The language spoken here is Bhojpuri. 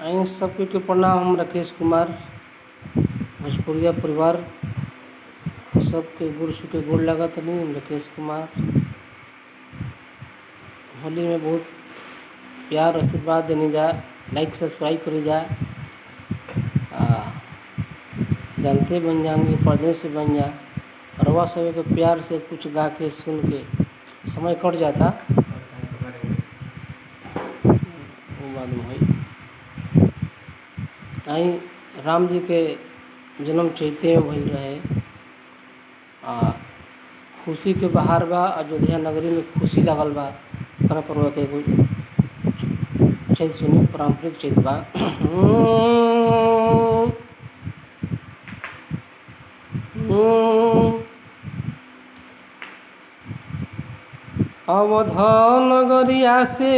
आई सबके के प्रणाम। हम राकेश कुमार भोजपुरिया परिवार सबके गोड़ छू के गोड़ लागतनी। राकेश कुमार होली में बहुत प्यार आशीर्वाद देनी जा, लाइक सब्सक्राइब करी जा। आ जानते बन जा हमके परदेश से बन जा रउआ सब के प्यार से कुछ गा के सुन के समय कट जाता। वो बाद में होई। आई राम जी के जन्म चैते में भइल रहे आ खुशी के बहार बा। अयोध्या नगरी में खुशी लागल बा। ओकरा पर के एगो चैत सुनी, पारंपरिक चैत बा। अवध नगरिया से